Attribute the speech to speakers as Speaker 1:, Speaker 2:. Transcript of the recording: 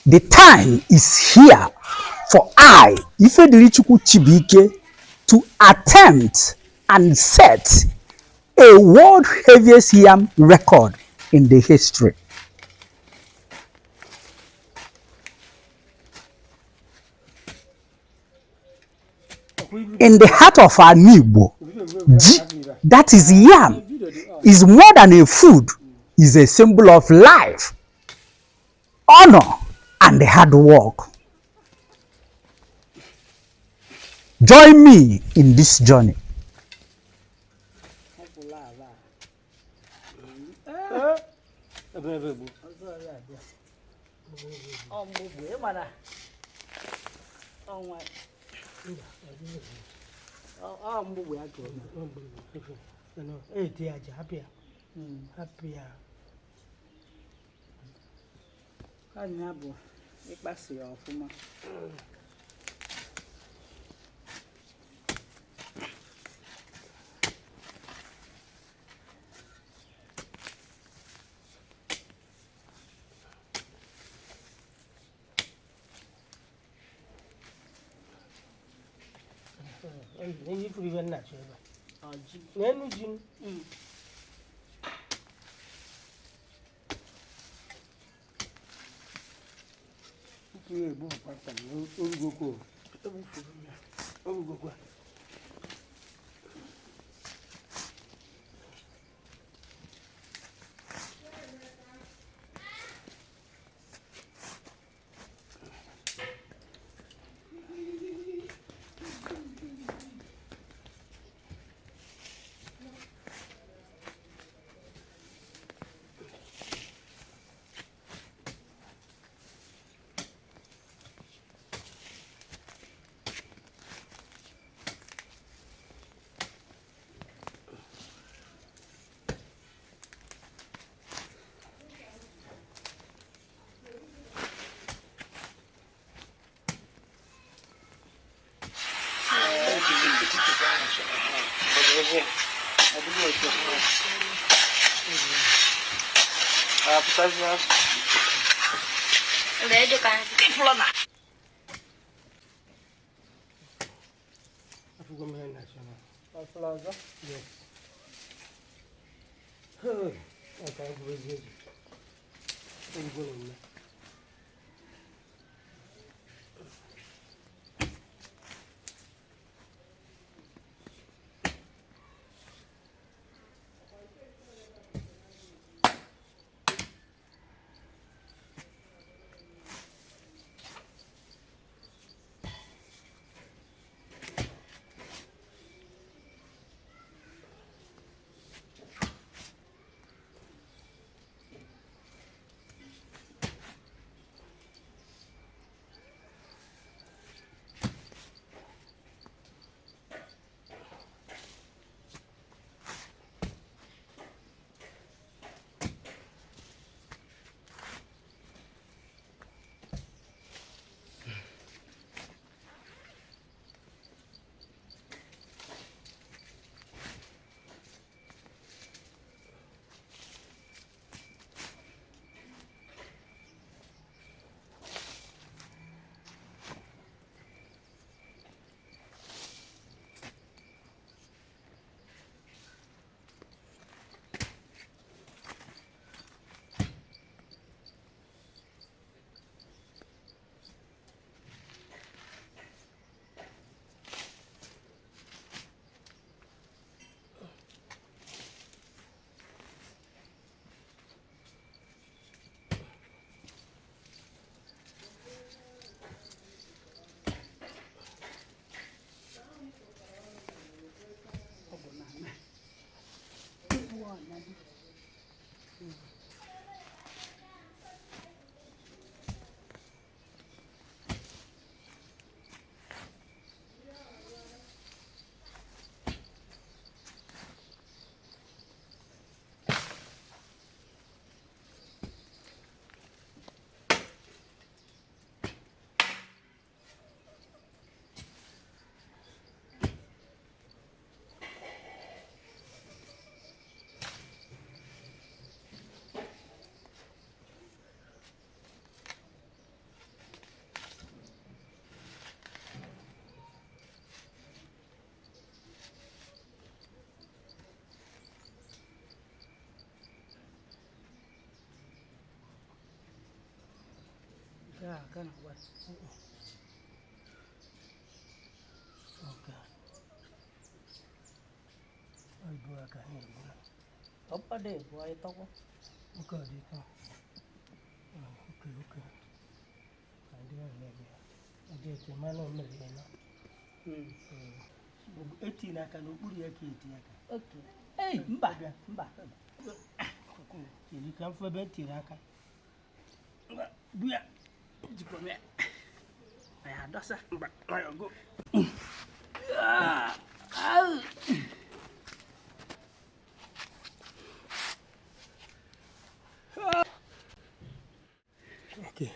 Speaker 1: The time is here for I, Ifedirichukwu Chibike, to attempt and set a world heaviest yam record in the history. In the heart of our Igbo, that is yam, is more than a food, is a symbol of life, honor, and hard work. Join me in this journey.
Speaker 2: Kana what? Okay. I do a kind of up a day, why talk? Okay, okay. I did a man on me. 18 aka n'okpuru ya ka eti aka. Okay. Hey, mba. Chiri ka mfu ebe tiri aka. Bia. Jikwa me. Aya dasa. Mba. Ayo go. Okay.